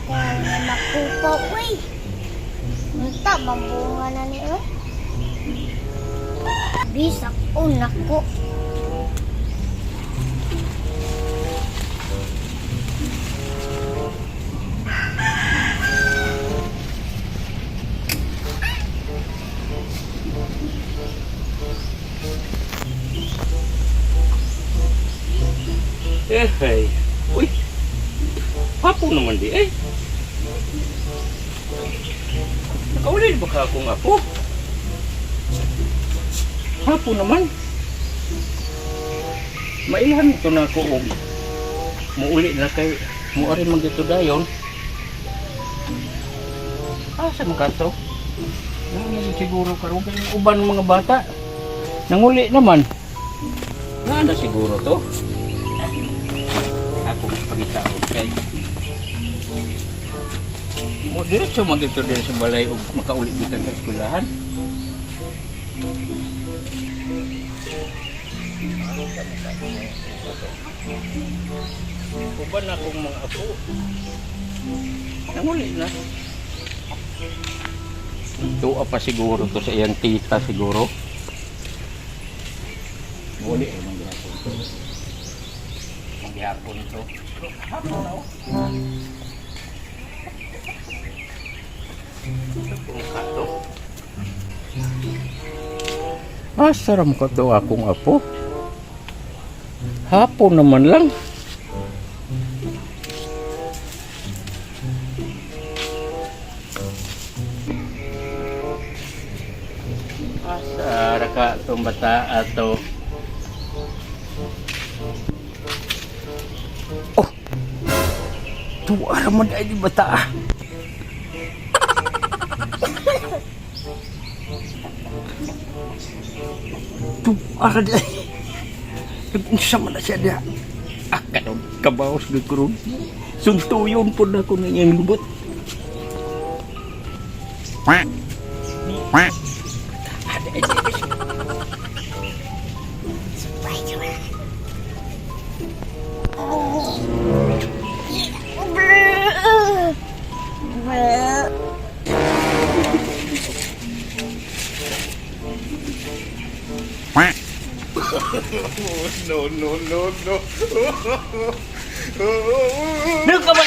Ko nga makupa, uy. Unta, mambunga na ni, uy. Bisak, oh, nako. Eh, hey. Uy. Hapo naman di eh. Nakauli ba ka akong apo? Hapo naman. Mailhan to na ako og muuli na kay muari man dito dayon. Asa man ka to? Nanguli siguro karon kay uban mga bata. Nanguli naman. Naa na siguro to. Ako pagitaon kay mo diretso man dito din sa balay ug makauli bitan sa eskwelahan. Uban na akong mga apo. Nanguli na. Tuwa pa siguro to sa iyang tita siguro. Muli eh, manggihapon to. Manggihapon to. Pero hapon na oh. Pungka to. Asa ra mo ka to akong apo? Hapon naman lang. Asa ra ka itong bata ato? Oh! Tuwa raman ay di bata ah. Tuwa ra di ay. Nag-unsa man na siya diha. Ah, kanon, kabaos gud ko ron. Suntuyon po na ako ng iyang lubot. Ada ay, ay, ay. No, no, no, no. Nagka ba?